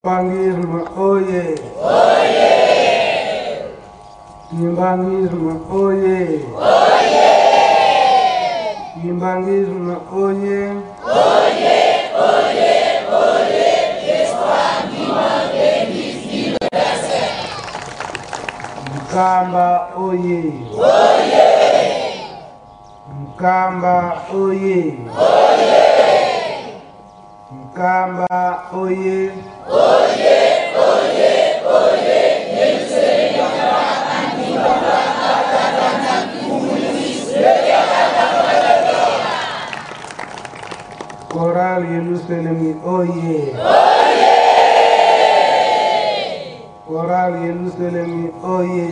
Kimbanguisme oye! Kimbanguisme oye! Kimbanguisme oye! Nkamba oye! Nkamba oye! Nkamba oye! Oye, oye, oye! Chorale Yelusalemi oye! Chorale Yelusalemi oye!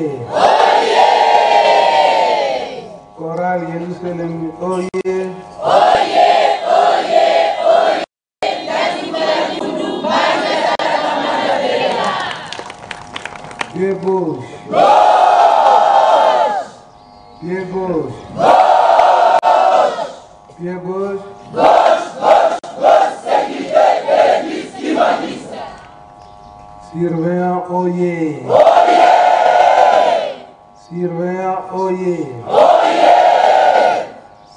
Chorale Yelusalemi oye! Oye, oye, oye! Pied gauche. Gauche. Pied gauche. Gauche. Pied gauche. Gauche, gauche, gauche, sécurité de l'église kimbanguiste. Surveillant oye. Oye! Surveillant oye. Oye!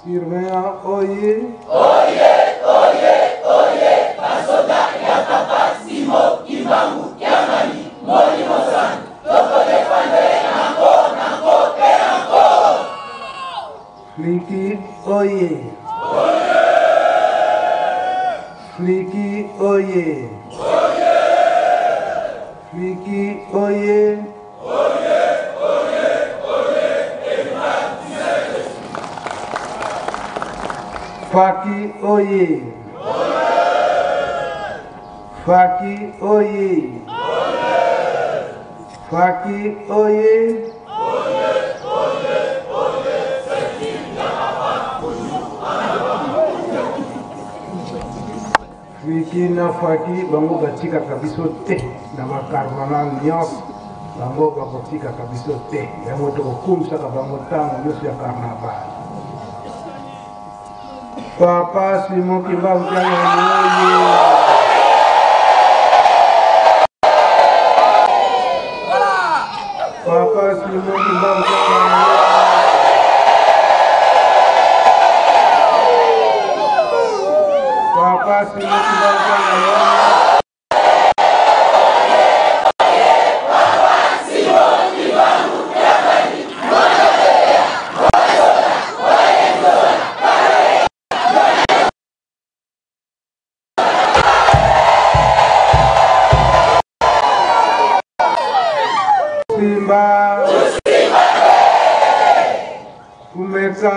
Surveillant oye. Oye, oye, oye! Basoda ya Papa Simon Kimbangu Kiangani, Molimo Santu, toko defendre encore, encore et encore. Fliki oye. Fliki oye. Fliki oye. Faki oye. Faki oye. Faki oye. Fiki na Faki bango batikaka biso te na bakarnana nyonso, bango bakotikaka biso te, yango tokokumisaka bango ntango nyonso ya carnaval. Papa Simon Kimbangu Kiangani oye! Papa Simon Kimbangu Kiangani oye! Papa Simon Kimbangu Kiangani oye! Simba Kumeka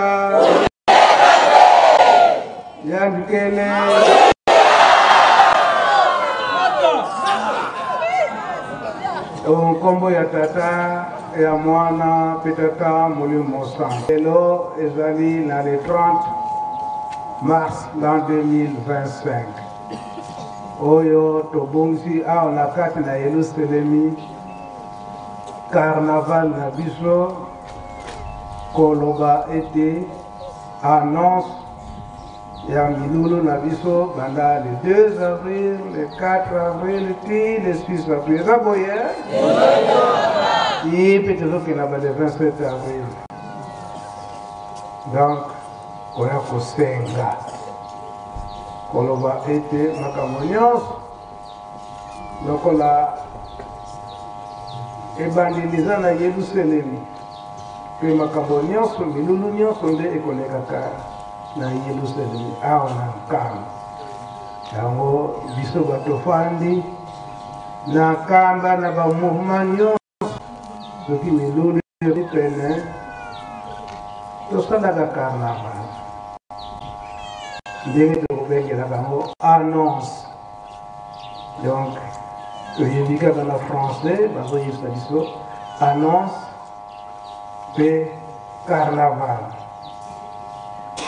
Yandukele nkombo ya tata ya mwana mpe tata molimo santu. Lelo ezali na le 30 mars l'an 2025 oyo tobongisi awa na kati na Yelusalemi carnaval na biso, koloba ete annonce ya milulu na biso banda le 2 avril, le 4 avril ti le 6 avril. Eza boye ti mpe tozokenda ba le 27 avril. Donc koya kosenga koloba ete makambo nyonso lokola ebandeli eza na Yelusalemi, mpe makambo nyonso, milulu nyonso nde ekolekaka na Yelusalemi awa na Nkamba. Yango biso bato tofandi na Nkamba na ba mouvement nyonso, soki milulu ezali pene, tosalaka carnaval ndenge tokobengela bango annonce. Donc toyebi kaka na français bazoyebisa biso annonce mpe carnaval.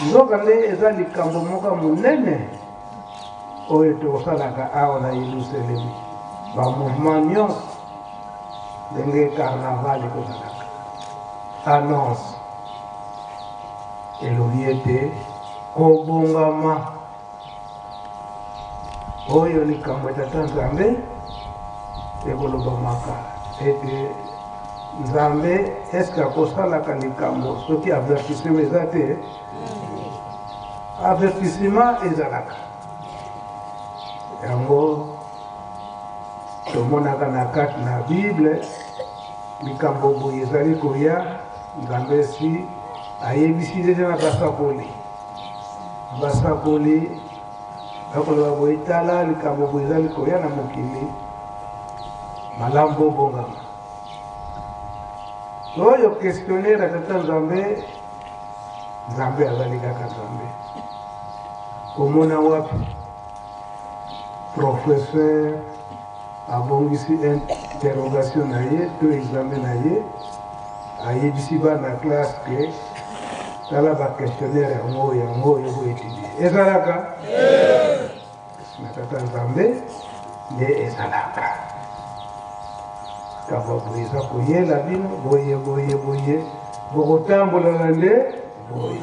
Nzoka nde eza likambo moko ya monene oyo tokosalaka awa na Yelusalemi, ba mouvement nyonso ndenge carnaval ekozalaka. Annonce elobi ete kobongama oyo likambo ya Tata Nzambe Ekolobamaka ete Nzambe eske akosalaka likambo soki avertissement eza te? Avertissement ezalaka. Yango tomonaka na kati na Bible likambo boye ezali koya, Nzambe esi ayebisi deja na basakoli. Basakoli Bakoloba boye, Tala, likambo boye ezali koya na mokili, malamu bobongama. Oyo questionnaire ya Tata Nzambe, Nzambe azali kaka Nzambe. Omona wapi professeur abongisi interrogation na ye to examen na ye, ayebisi bana classe ke tala ba questionnaire yango yango oyo boetudie ezalaka na Tata Nzambe nde ezalaka kaba boye eza koyela bino boye boye boye bokotambola na nde boye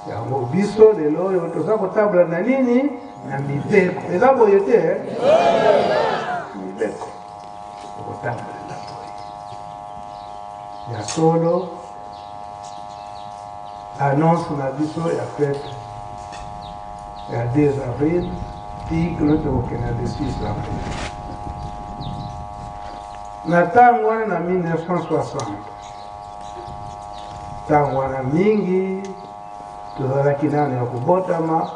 Yango biso lelo oyo toza kotambola na nini? Na mibeko. Eza boye te? Eh? Mibeko. Tokotambola na boye. Ya solo annonce na biso ya fete ya 2 avril ti kino tokokenda le 6 avril. Na ntango wana na 1960 Ntango wana mingi tozalaki nano ya kobotama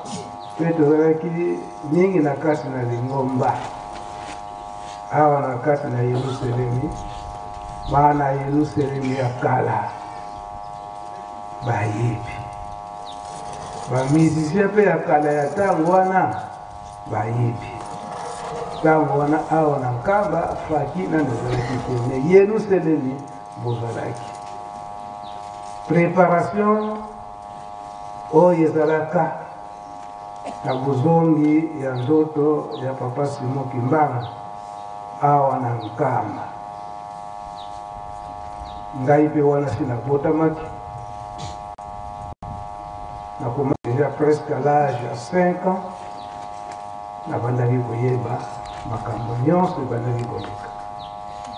mpe tozalaki mingi na kati na lingomba awa na kati na Yelusalemi. Bana Yelusalemi ya kala bayebi, bamizisien mpe ya kala ya ntango wana bayebi. Ntango wana awa na Nkamba faki nano ezalaki te, me Yelusalemi bozalaki. Preparation oyo ezalaka na bozongi ya nzoto ya Papa Simon Kimbangu awa na Nkamba. Ngai mpe wana si nabotamaki, nakoma deja presque à l'âge ya 5 ans, nabandaki koyeba makambo nyonso ebandaki koleka.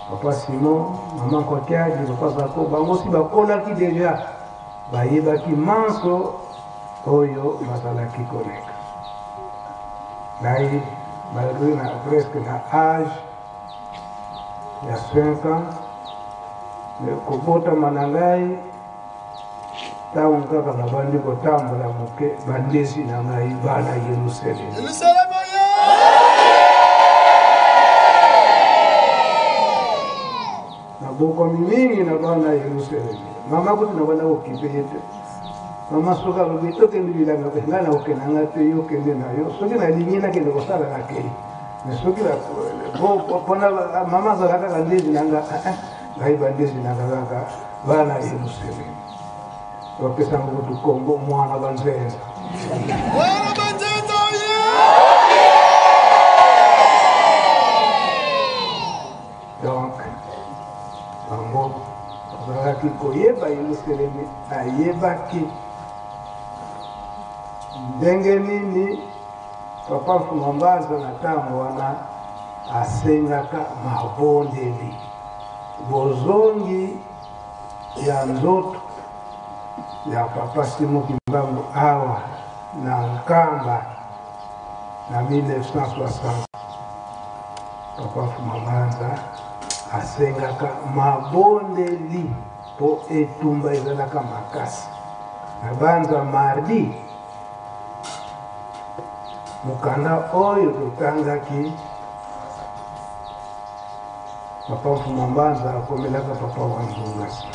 Papa Simon, Maman Kwakiadi, Papa Zako, bango si bakolaki deja, bayebaki manso oyo bazalaki koleka. Ngai malgré na presque na age ya 5 ans, kobotama na ngai ntango kaka nabandi kotambola moke, bandesi na ngai bana Yerusalemi. Nabokwami mingi na bana Yerusalemi. Mama kutu nabanda kokipe ye te. Mama soki alobi tokende bilanga, ngai nakokenda ngai te, yo kende na yo. Soki nalingi nakende kosala nakei. Mais soki mpona mama azala kaka ndezi na nga, eh, eh, ngai bandezi na nga kaka bana Yerusalemi. Bapesanga kutu kombo mwana banzenza. Mwana banzenza oye! Donc bango bazalaki koyeba Yerusalemi, ayebaki ndenge nini Papa Mfuma Mbanza na ntango wana asengaka mabondeli bozongi ya nzoto ya Papa Simon Kimbangu awa na Nkamba na 1960. Papa Mfuma Mbanza asengaka mabondeli mpo etumba ezalaka makasi. Na banza mardi Mokanda oyo totangaki, Papa Mfuma Mbanza akomelaka Papa wa Nzungasi.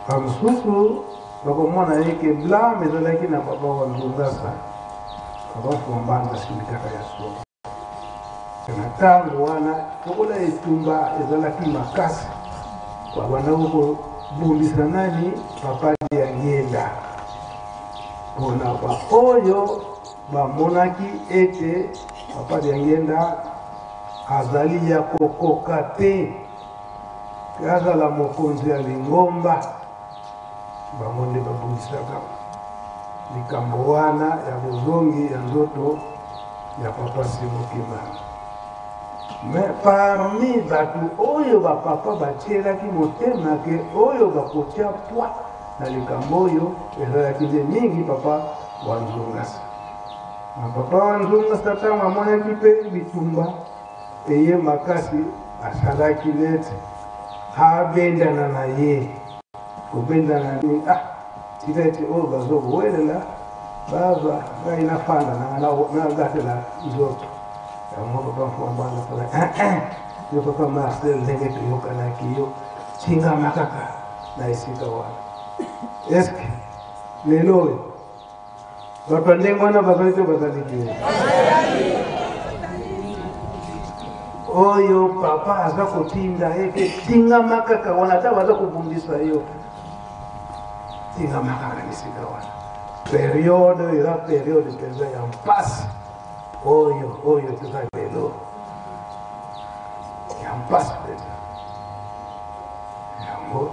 Bamosusu bakomona ye ke blame ezalaki na Papa wa Nzungasa. Papa Mfuma Mbanza asilikaka ya solo. Na ntango wana, lokola etumba ezalaki makasi, babandaki kobundisa nani? Papa Diangienda. Pona baoyo bamonaki ete Papa Diangienda azali ya kokoka te azala mokonzi ya lingomba, bango nde babundisaka likambo wana ya bozongi ya nzoto ya Papa Simon Kimbangu. Mais parmi bato oyo bapapa batielaki motema ke oyo bakotia poids na likambo oyo ezalaki nde mingi papa wa Nzongasa. Na papa wa Nzongasa ntango amonaki mpe bitumba eye makasi, asalaki neti abendana na ye kobendana nini, ah tika ete oyo bazokowelela bazwa ngai nafanda nanga nagatela nzoto yango. Papa Mfuma Mbanza sala yo, papa Marcel, ndenge toyokanaki, yo tingama kaka na esika wana. Eske lelo oyo bato ya ndenge wana bazali te? Bazali te. Oyo papa aza kotinda ete tingama kaka wana, ata baza kobundisa yo, tingama kaka na esika wana. Periode oyo eza periode mpenza ya mpasi oyo toza lelo, ya mpasi mpenza. Yango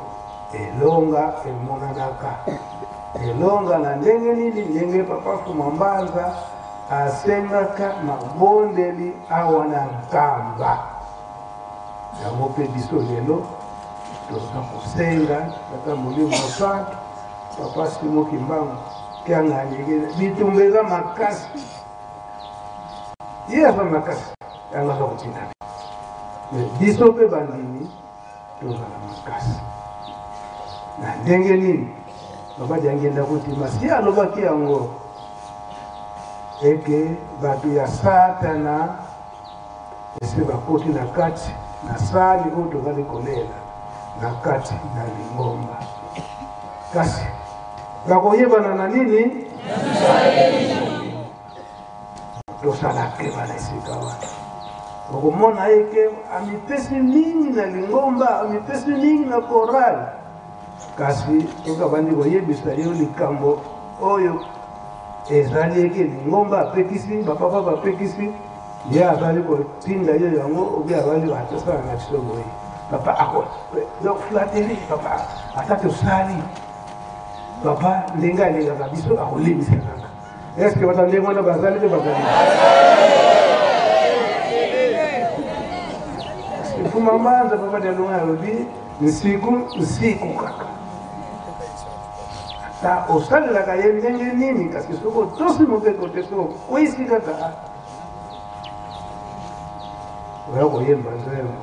elonga emonanaka elonga na ndenge nini? Ndenge papa Mfuma Mbanza asengaka mabondeli awa na Nkamba, yango mpe biso lelo toza kosenga Tata Molimo Santu, papa Simo Kimbangu Kiangani. Bitumba eza makasi, ye aza makasi, yango aza kotinda biso mpe bandimi tozala makasi. Na ndenge nini? Papa Diangenda kotima si alobaki yango eke bato ya Satana esi bakoti na kati na sali oyo tozali kolela na kati na lingomba, kasi bakoyebana na nini? Tosala keba na esika wana. Okomona eke amipesi mingi na lingomba, amipesi mingi na korale, kasi soki abandi koyebisa yo likambo oyo ezali eke lingomba apekisi, bapapa bapekisi, ye azali kotinda yo yango obi azali atosala na biso boye, papa ako donc flatterie. Papa ata tosali, papa ndenge alingaka biso akolembisa kaka. Eske bato ndenge wana bazali te? Bazali. Mfuma Mbanza, papa Dialunga alobi nsiku nsiku kaka, ata osalelaka ye ndenge nini, kasi soki otosi mobeko te, soki okwisi kaka, oya koyemba nzembo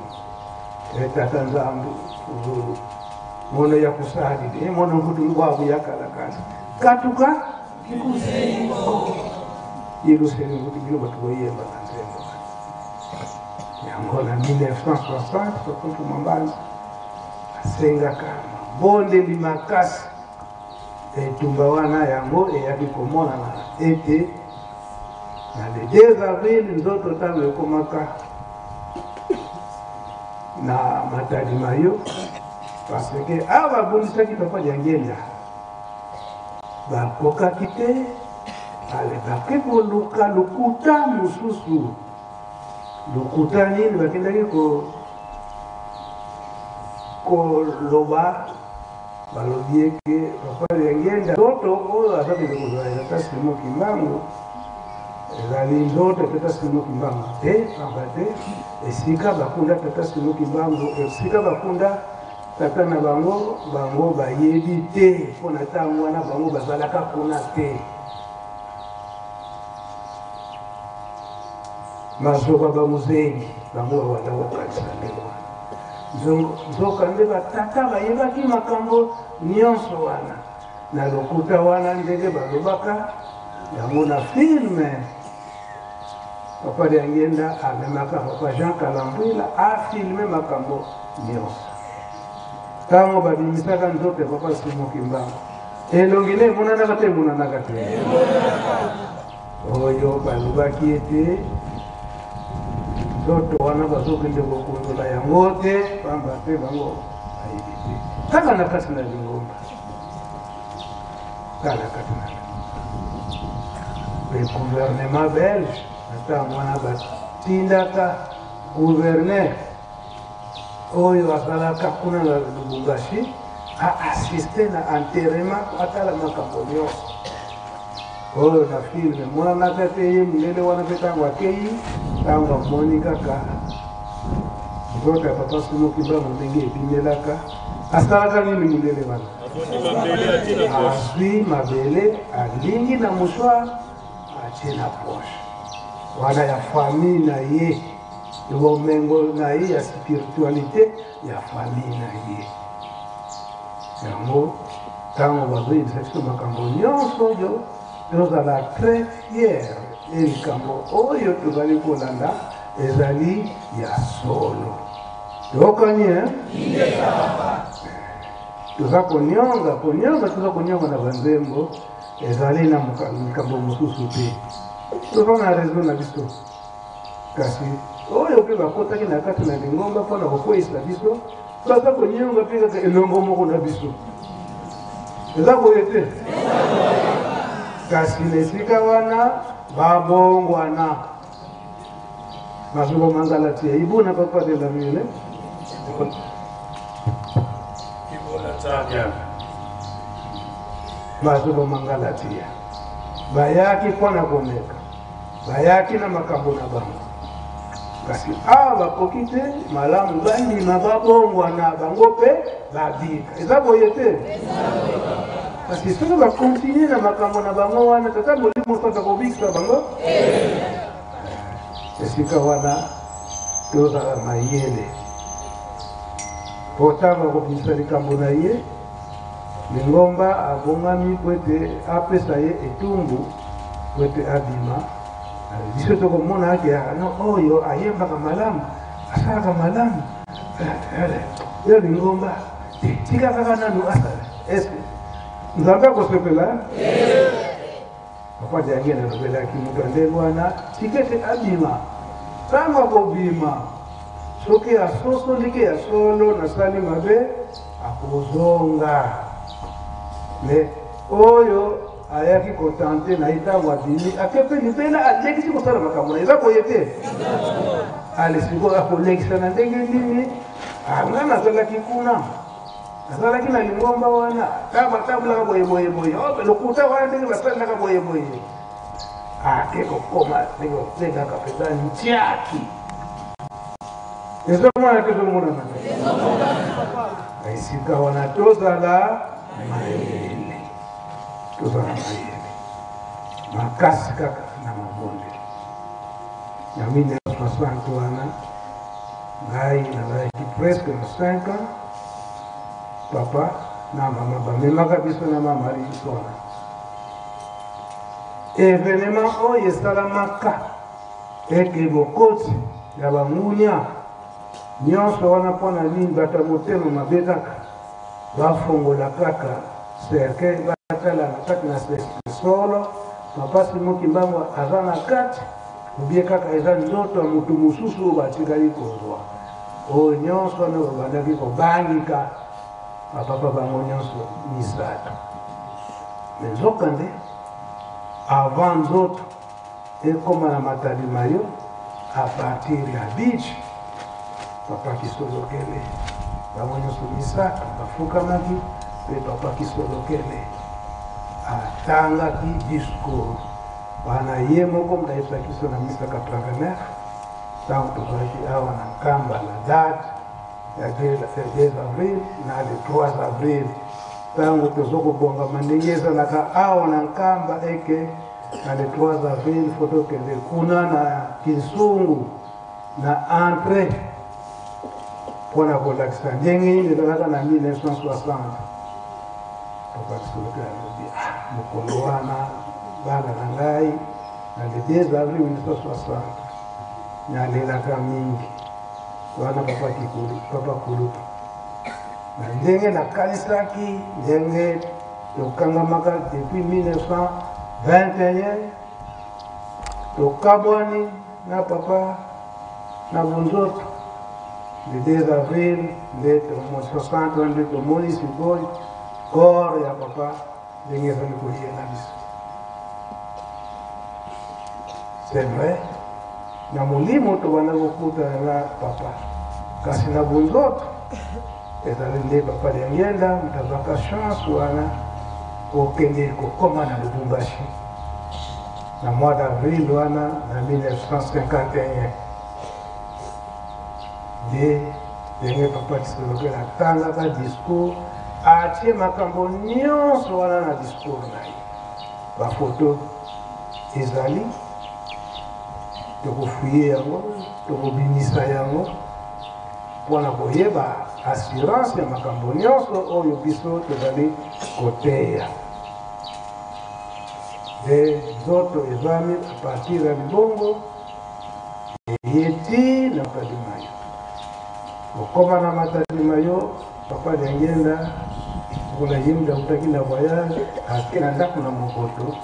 Tata Nzambe uzulu mono ya kusali te mono nkutu ngwabu ya kalakala katuka Yerusalemu kuti bino bato koyemba na nzembo yango. Na 1960 papa Mfuma Mbanza asengaka mabondeli makasi. Etumba wana yango eyaki komonana ete na le 2 avril nzoto ntango ekomaka na Matadi Mayo, parce que awa babundisaki papa Diangenda, bakokaki te, ale bake koluka lokuta mosusu. Lokuta nini bakendaki koloba? Balobi eke papa Diangenda, nzoto oyo azakende kozwa ya tata Simo Kimbangu ezali nzoto ya tata Simo Kimbangu te, pamba te esika bakunda tata Simo Kimbangu, esika bakunda tata na bango, bango bayebi te, mpo na ntango wana bango bazalaka kuna te. Mazoba bamuzengi bango babanda kokanisa ndenge wana, nzoka nde batata bayebaki makambo nyonso wana. Na lokuta wana ndenge balobaka yango na filme, papa Diangenda amemaka papa Jean Kalambwila afilme makambo nyonso. Ntango babimisaka nzoto ya papa Simo Kimbangu, elongi ne emonanaka te? Emonanaka te. Oyo balobaki ete nzoto wana bazokende kokundola yango te, pamba te bango bayebi te, kaka na kati na lingomba, kaka na kati na mpe gouvernement belge na ntango wana batindaka gouverneur oyo azalaka kuna na Lubumbashi aassiste na enterrement, atala makambo nyonso oyo na filme emonanaka te. Ye mondele wana mpe ntango akei, ntango amoni kaka Nzoto ya papa Simon Kimbangu ndenge ebimelaka, asalaka nini mundele wana? Azwi mabele, alingi na mouchoir, atie na poche wana ya famille na ye, bomengo na ye ya spiritualité ya famille na ye. Yango ntango bazoyebisa biso makambo nyonso oyo, tozala très fier e likambo oyo tozali kolanda ezali ya solo. Toyokani eh? Toza konionga konionga, toza konionga na banzembo, ezali na likambo mosusu te. Toza na raison na biso, kasi oyo mpe bakotaki na kati na lingomba mpo na kokweyisa biso, baza konionga mpe kaka elongo moko na biso. Eza boye te? Kasi na esika wana babongwana, bazoboma ngala te. Ibuna papa de la mine bazoboma ngala tia, bayaki mpo na komeka, bayaki na makambo na bango, kasi awa bakoki te. Malamu bandima, babongwana bango mpe babika. Eza boye te? Kasi soki bakontinue na makambo na bango wana, tata Molimo Santu akobikisa bango. Esika wana tozala mayele, po ntango akobimisa likambo na ye, lingomba abongami mpo ete apesa ye etumbu mpo ete abima. Biso tokomona ake no oyo ayembaka malamu, asalaka malamu yo lingomba, tika kaka nanu asala. Eske Nzambe akosepela? Papa Daniel alobelaki moto ya ndenge wana, tika ete abima. Ntango akobima, soki asosoli ke ya solo nasali mabe, akozonga. Me oyo ayaki kotante na ye, ntango abimi, ake mpe libela, alekisi kosala makambo na eza boye te. Ale sikoyo akolekisa na ndenge nini? Nga nazalaki kuna, nazalaki na lingomba wana, ta batambolaka boye boye boye, lokuta wana ndenge basalelaka boye boye, ake kokoma ndenge babengaka mpenza ntiaki. Ezomona te? Ezomonana te? Esika wana tozala mayele, tozala mayele makasi kaka na mabondeli. Na 1960 wana, ngai nazalaki presque na 5 ans. Papa na mama bamemaka biso na mama Lisona. Événement oyo esalamaka eke bokoti ya bangunia nyonso wana, mpo na nini? Bato ya motema mabe kaka bafongola kaka cercueil, batala na kati na solo papa Simon Kimbangu aza na kati, obie kaka eza nzoto ya moto mosusu oyo batikali kozwa. Oyo nyonso wana babandaki kobangika bapapa bango nyonso misato. Me nzokande, avant nzoto ekóma na Matadi Mayo, à partir ya beach, papa Kisolokele, bango nyonso misato bafukamaki, mpe papa Kisolokele atangaki discours wana. Ye moko moto ayebisaki biso na misa 89, ntango tozalaki awa na Nkamba, na date ya 2 avril na le 3 avril, ntango toza kobongama ndenge ezalaka awa na Nkamba, eke na le 3 avril fo tokende kuna na Kinsungu, na entrée, mpona kolakisa ndenge nini ezalaka na 1960. Papa Kisoloki alobi: "Ah, mokolo wana, bana na ngai, na le 2 avril 1960, nalelaka mingi wana, papa Kikulu, papa Kulutu, na ndenge nakanisaki ndenge tokangamaka depuis 1921, tokabwani na papa na bonzoto. Le 2 avril nde 60 nde tomoni sikoyo corps ya papa ndenge ezali koyela biso. C'est vrai, na molimo tobanda kokutana na papa, kasi na bonzoto ezali nde papa Liangenda moto azwaka chance wana kokende kokóma na Lubumbashi na mois d'avril wana na 1951. Nde ndenge papa Kisolokele atangaka discours, atie makambo nyonso wana na discours na ye. Bafoto ezali, tokofuye yango, tokobimisa yango mpo na koyeba assurance ya makambo nyonso oyo biso tozali koteya. Nde nzoto ezwami a partir ya libongo eye ti na Matadi Mayo. Kokoma na Matadi Mayo, papa Diangienda lokola ye moto akutaki na voyage, ake na ndako na mokoto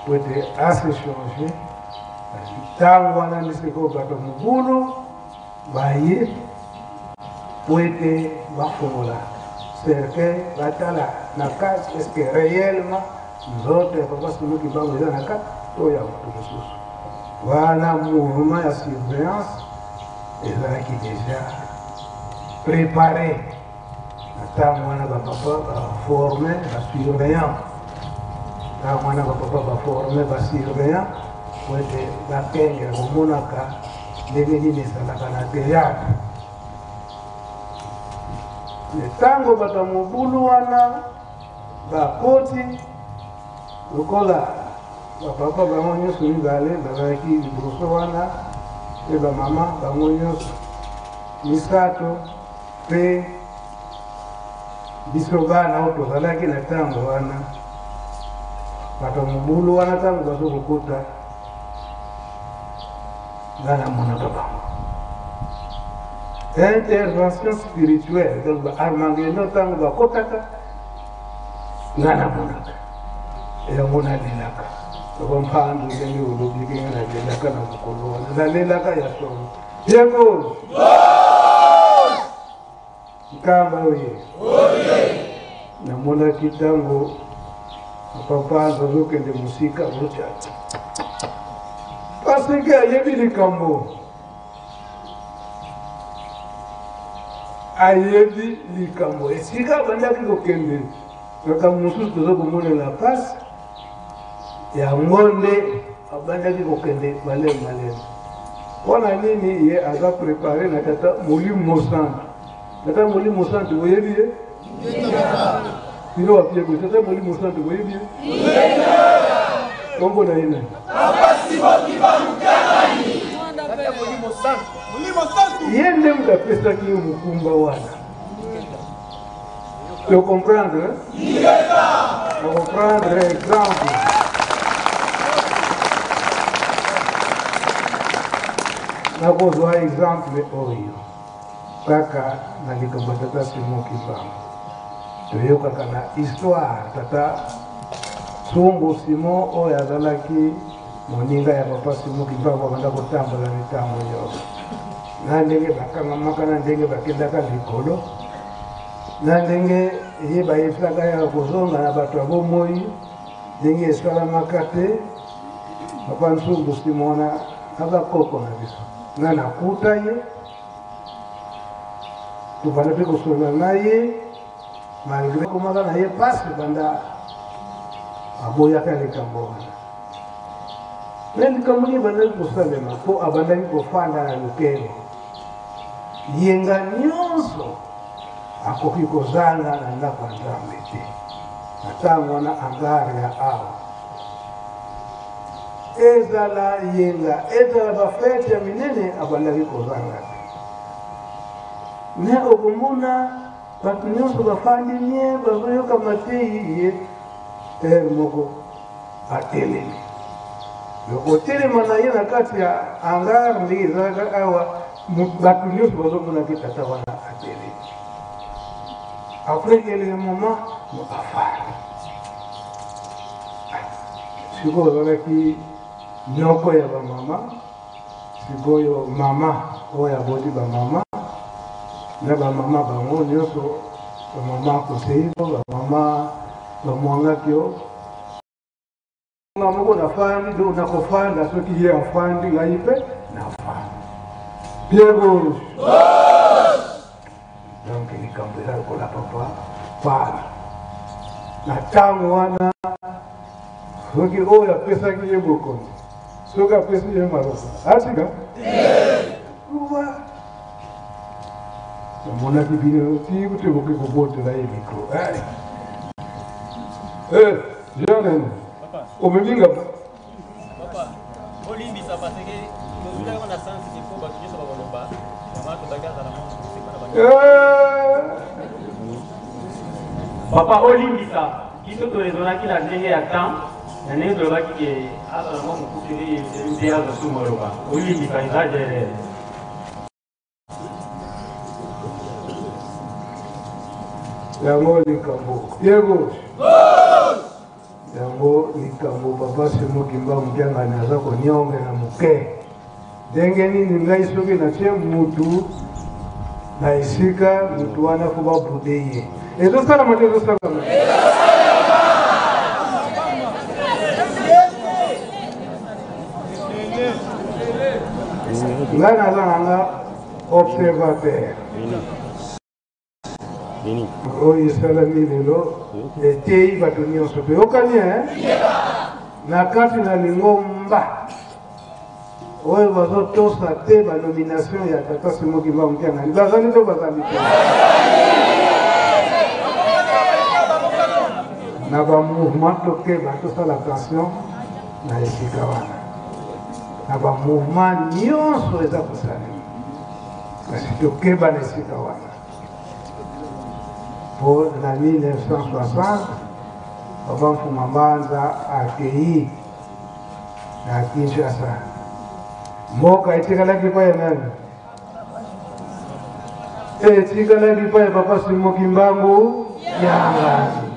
po ete a se changer. Ntango wana nde sikoyo bato mobulu baye po ete bafongola cercueil, batala na kati est-ce que réellement nzoto ya papa Simon Kimbangu eza na kati to ya moto mosusu. Wana mouvement ya surveillance ezalaki déjà préparé na ntango wana, bapapa baforme basurveillant, ntango wana bapapa baforme basurveillant po ete bakengela komonaka ndenge nini ezalaka na théâtre. Ntango bato ya mobulu wana bakoti, lokola bapapa bango nyonso mibale bazalaki liboso wana, mpe bamama bango nyonso misato, mpe biso bana oyo tozalaki na ntango wana, bato ya mobulu wana ntango bazo kokota, nga namonaka bango intervention spirituelle. Donc ba Armagedon ntango bakotaka, nga namonaka yango, nalelaka. Papa Mpandu, ndenge olobi, nga nalelaka na mokolo wana, nalelaka ya solo. Diego Nkamba oye, namonaki ntango papa Mpanzu azokende mosika, azotya parce que ayebi likambo, ayebi likambo esika abandaki kokende. Makambo mosusu toza komonela mpasi yango nde abandaki kokende maleme maleme. Mpo na nini? Ye aza prépare na Tata Molimo Mosantu. Tata Molimo Mosantu, boyebi ye bino bapie boye? Tata Molimo Mosantu, boyebi ye? Kombo na ye nani? Ye nde moto apesaki ye mokumba wana. To comprendre? To comprendre exemple. Nakozwa exemple oyo kaka na likambo ya tata Simon Kimbangu. Toyokaka na histoire tata Sumbu Simon oyo azalaki moninga ya papa Simon Kimbangu, abanda kotambola mitango nyonso na ndenge bakangamaka, na ndenge bakendaka likolo, na ndenge ye bayebisaka ya kozonga na bato ya bomoi, ndenge esalamaka te. Papa Nsumbu Simona aza koko na biso, nga nakuta ye, tobanda mpe kosolola na ye malgré komaka na ye mpasi banda aboyaka likambo wana. Me likambo nini ebandaki kosalema? Mpo abandaki kofanda na lokengo, yenga nyonso akoki kozanga na ndako ya Nzambe te. Na ntango wana angare ya awa ezala yenga, ezala bafete ya minene, abandaki kozanga te. Me okomona bato nyonso bafandi nie, bazoyoka mateyi, ye ere moko atelemi. Kotelema na ye na kati ya hangar ndenge ezalaka awa, bato nyonso bazomonaki tata wana atelemi. Après quelques moments, afandi. Sikoyo azalaki nyoko ya bamama, sikoyo mama oyo aboti bamama na bamama bango nyonso, bamama Koseibo, bamama bamwangaki yo nga moko nafandi. Do nakofanda soki ye afandi, ngai mpe nafandi. Bien rouge. Donc likambo eza lokola papa pala na ntango wana, soki oyo apesaki ye bokonzi, soki apesi ye maloba, atika pouvoir. Namonaki bino ti kutu ekoki kobotela ye micro. Eh, Jean omemi nga. Papa, bolimbisa parce que tozwilaki yango na sens ke mpo bato nyonso bakoloba yango wana tobaki azala mwa mokuse mpo na bato. Papa, olimbisa biso toraisonnaki na ndenge ya temps na ndenge tolobaki ke azala mwa mokuse nde azwa su maloba. Olimbisa eza derrière. Yango likambo pied gauche, yango likambo papa Simon Kimbangu Kiangani aza koniongela moke. Ndenge nini ngai soki natie mutu na esika mutu wana fo babude ye, ezosalama te, ezosalama. Ngai naza nanga observateur. Oyo esalami lelo eteyi bato nyonso. Toyokani na kati na lingomba oyo bazotosa te banomination ya tata Simon Kimbangu Kiangani, bazali to bazali te na bamouvement? Tokeba, tosala attention na esika wana, na bamouvement nyonso eza kosalema, kasi tokeba na esika wana, mpo na 1960 papa Mfuma Mbanza akei na Kinshasa, mboka etikalaki epai ya nani? Etikalaki epai ya papa Simon Kimbangu Kiangani.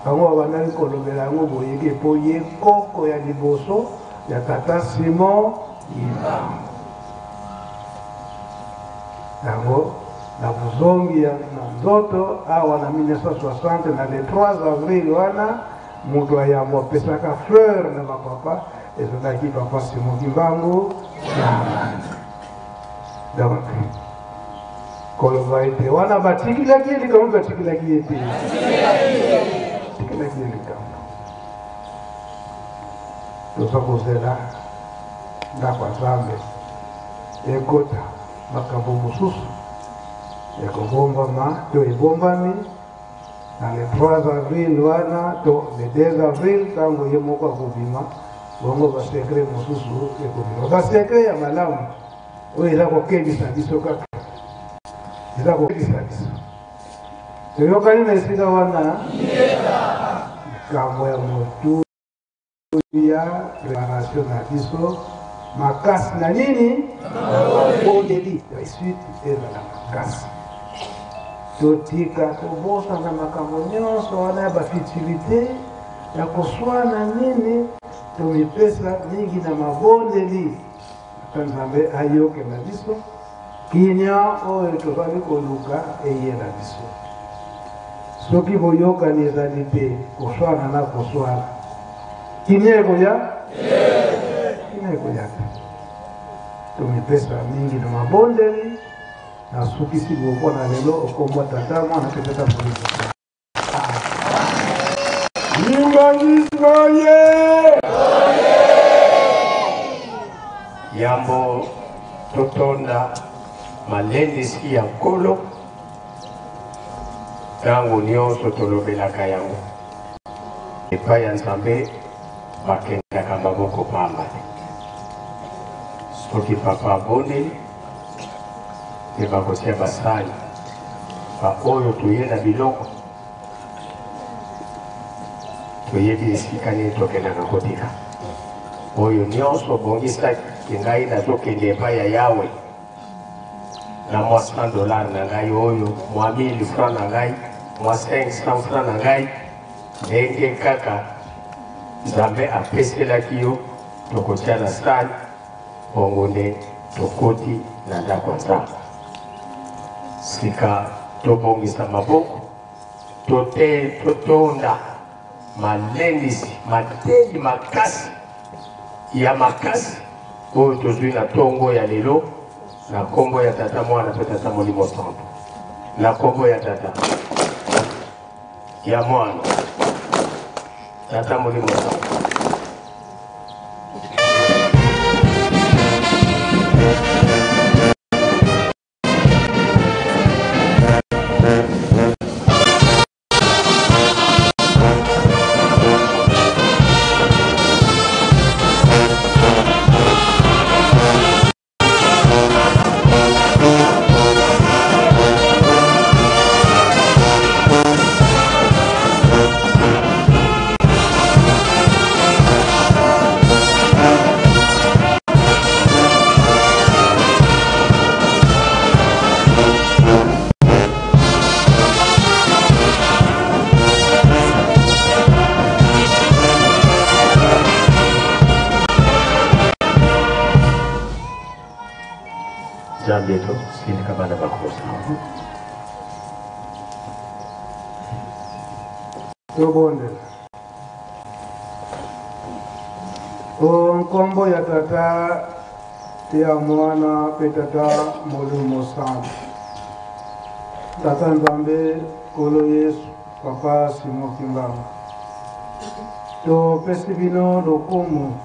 Bango babandaki kolobela yango boyeke, mpo ye koko ya liboso ya tata Simon Kimbangu. Yango na bozongi ya na nzoto awa na 1960 na le 3 avril wana, moto ayambo apesaka fleur na bapapa ezalaki papa Simon Kimbangu Kiangani. Donc koloba ete wana batikilaki ye likambo, batikilaki ye te, batikilaki ye likambo. Toza kozela ndako ya Nzambe ekota, makambo mosusu ekobombama to ebombami na le 3 avril wana to le 2 avril, ntango ye moko akobima. Bongo basecret mosusu ekobima, basecret ya malamu oyo eza kokebisa biso, kaka eza kokebisa biso. Toyokani na esika wana? Likambo ya motu ya préparation na biso makasi na nini, bondeli, réussite ezala makasi. Totika kobosana makambo nyonso wana ya bafutilité ya koswana nini, tomipesa mingi na mabondeli, ata Nzambe ayokela biso, kimia oyo tozali koluka eyela biso. Soki boyokani ezali te, koswana na koswana, kimia ekoya? Kimia ekoya te. Tomipesa mingi na mabondeli. Nasukisi boko na lelo okombwa tata, mwana mpe tata molimo. Kimbanguisme ye! Yambo totonda malendisi ya Nkolo, ntango nyonso tolobelaka yango, epai ya Nzambe bakendaka maboko pamba te. Soki papa abondeli mpe bakotia basani, baoyo toye na biloko, toyebi esika nini tokendaka kotika oyo nyonso obongisaki. Ngai nazokende epai ya Yawe na mwa 100 $ na ngai, oyo mwa 1000 franc na ngai, mwa 500 franc na ngai, ndenge kaka Nzambe apeselaki yo, tokotia na sani, bongo nde tokoti na ndako ya Nzambe. Sika tobongisa maboko, tote totonda malendisi, mateyi makasi ya makasi oyo tozwi na ntongo ya lelo, na nkombo ya Tata, Mwana mpe Tata Molimo Santo. Na nkombo ya Tata, ya Mwana, Tata Molimo Santo. Nzambe to sindika bana bakosa. Tobondela. O nkombo ya Tata ya Mwana mpe Tata Molimo Santu. Tata Nzambe, Nkolo Yesu, Papa Simon Kimbangu, topesi bino lokumu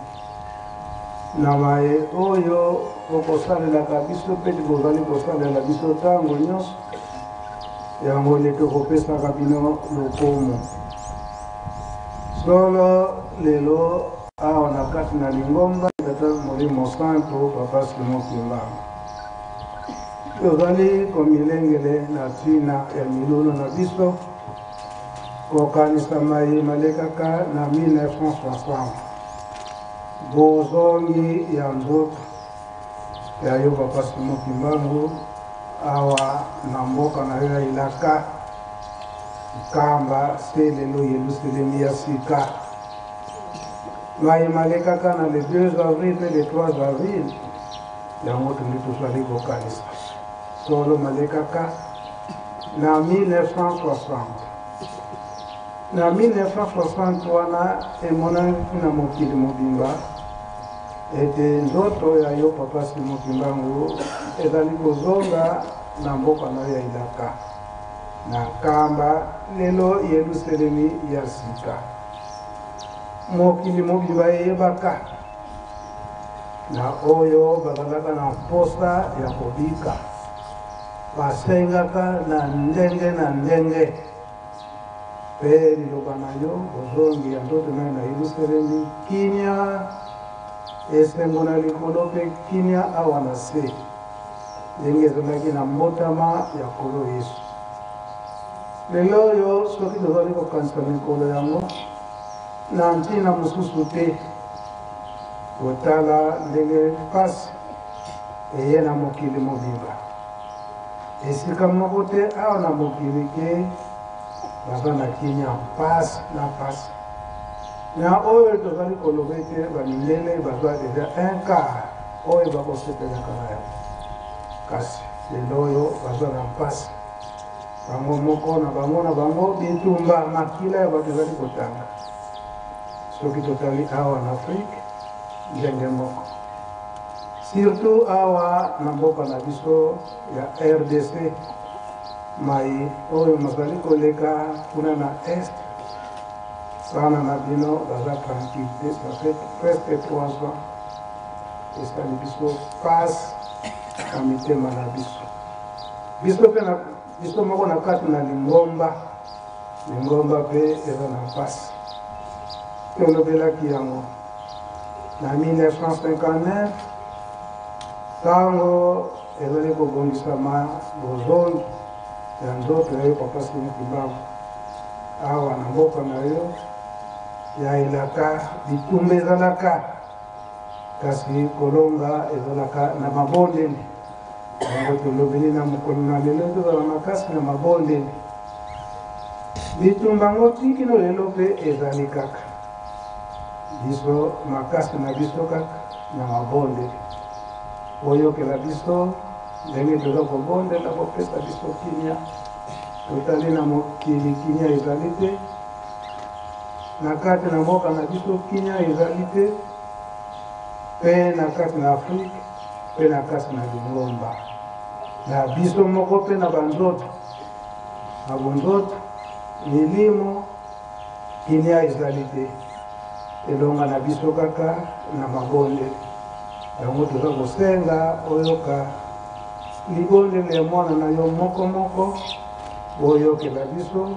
na maye oyo bokosalelaka biso mpe bozali kosalela biso ntango nyonso. Yango nde tokopesaka bino lokumu. Solo lelo awa na kati na lingomba Tata Molimo Santu Papa Simon Kimbangu, tozali komilengele na ntina ya milulu na biso kokanisa maye malekaka na 1960, bozongi ya nzoto ya yo Papa Simon Kimbangu awa na mboka na yo ya elaka Nkamba se lelo Yelusalemi ya sika. Maye malekaka na le 2 avril mpe le 3 avril, yango tondi tozali kokanisa solo malekaka na 1960. Na 1960 wana emonanaki na mokili mobimba ete nzoto ya yo Papa Simon Kimbangu ezali kozonga na mboka na yo ya elaka na Nkamba, lelo Yelusalemi ya sika. Mokili mobimba eyebaka na oyo bazalaka na mposa ya kobika, basengaka na ndenge na ndenge mpe liloba na yo, bozongi ya nzoto nayo na Yelusalemi, kimia, esengo na likolo mpe kimia awa na se, ndenge ezalaki na mbotama ya Nkolo Yesu. Lelo oyo, soki tozali kokanisa mikolo yango na ntina mosusu te, kotala ndenge mpasi eye na mokili mobimba, esika moko te awa na mokili ke baza na kimia, mpasi na mpasi. Na oyo tozali koloba ete bamindele bazwa deja un quart oyo bakosepelaka na yango, kasi lelo oyo baza na mpasi bango moko na bango na bango, bitumba, makila ya bato ezali kotanga. Soki totali awa na Afrique ndenge moko, surtout awa na mboka na biso ya RDC, mai oyo mazali koleka kuna na est, bana na bino baza tranquille te. Ça fait presque 3 ans, esali biso pasi na mitema na biso. Biso mpe na biso moko na kati na lingomba, lingomba mpe eza na mpasi. Tolobelaki yango na 1959, ntango ezali kobongisama bozongi ya nzoto ya yo Papa Simon Kimbangu awa na mboka na yo ya elaka. Bitumba ezalaka, kasi kolonga ezalaka na mabondeli. Yango tolobeli na mokolo na lelo, tozala makasi na mabondeli. Bitumba yango tikino lelo mpe ezali kaka, biso makasi na biso kaka na mabondeli. Boyokela biso ndenge toza kobondela, bopesa biso kimia. Totali na mokili, kimia ezali te. Na kati na mboka na biso kimia ezali te, mpe na kati na Afrike, mpe na kati na lingomba na biso moko, mpe na banzoto na bonzoto milimo, kimia ezali te. Elonga na biso kaka na mabondeli. Yango toza kosenga oyoka libondeli ya mwana na yo moko moko, boyokela biso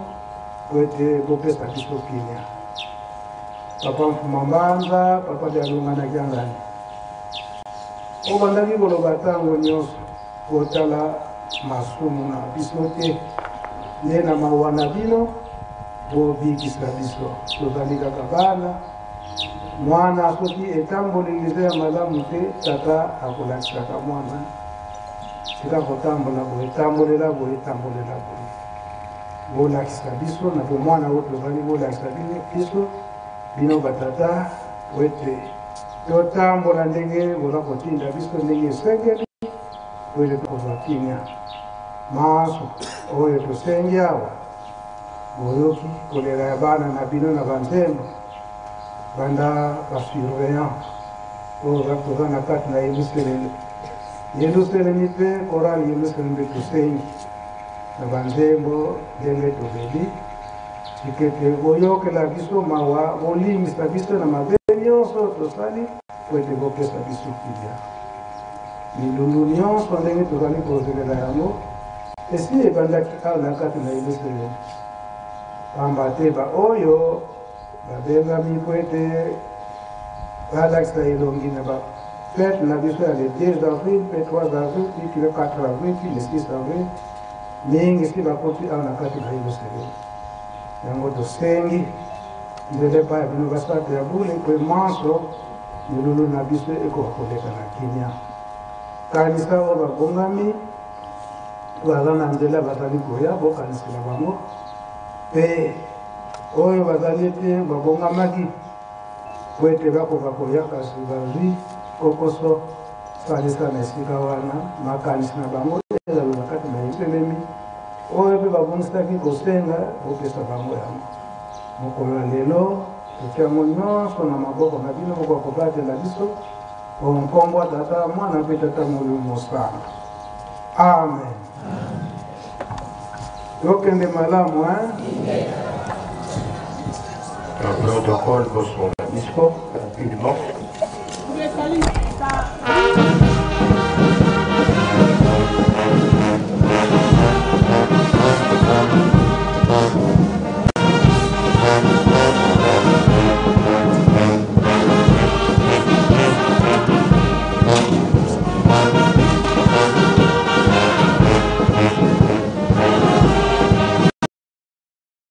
po ete bopesa biso kimia. Papa Mfuma Mbanza, Papa Dialunga na Kiangani, obandaki koloba ntango nyonso kotala masumu na biso te, nde na mawa na bino bobikisa biso. Tozali kaka bana. Mwana soki etamboli eza ya malamu te, tata akolakisaka mwana: tika kotambola boye, tambolela boye, tambolela boye. Bolakisa biso na bomwana oyo tozali, bolakisa biso, bino batata, po ete totambola ndenge boza kotinda biso, ndenge esengeli. Po ete tokozwa kimia. Manso oyo tosengi awa, boyoki kolela ya bana na bino na banzembo, banda ba surveillants oyo toza na kati na Yelusalemi. Yelusalemi mpe chorale Yelusalemi mpe tosengi na banzembo ndenge toleli, tika ete boyokela biso mawa, bolimbisa biso na mabe nyonso tosali, mpo ete bopesa biso kimia. Milulu nyonso ndenge tozali kozelela yango esi ebandaki awa na kati na Yelusalemi, pamba te baoyo babengami mpo ete balakisa elongi na ba fete na biso ya le 2 avril mpe 3 avril ti le 4 avril ti le 6 avril, mingi si bakoti awa na kati na Yelusalemi. Yango tosengi nzela epai ya bino basato ya bule, mpe manso milulu na biso ekoka koleka na kimia. Kanisa oyo babongami, baza na nzela bazali koya, bokanisela bango, mpe oyo bazali ete babongamaki mpo ete bakoka koya, kasi bazwi kokoso, salisa na esika wana makanisi na bango ezala na kati na Yelusalemi, oyo mpe babongisaki kosenga, bopesa bango yango. Mokolo ya lelo totia yango nyonso na maboko na bino, bokoka kobatela biso o nkombo ya Tata, Mwana mpe Tata Molimo Mosantu. Amen. Tokende malamu, hein? Protocole bosunga biso rapidement.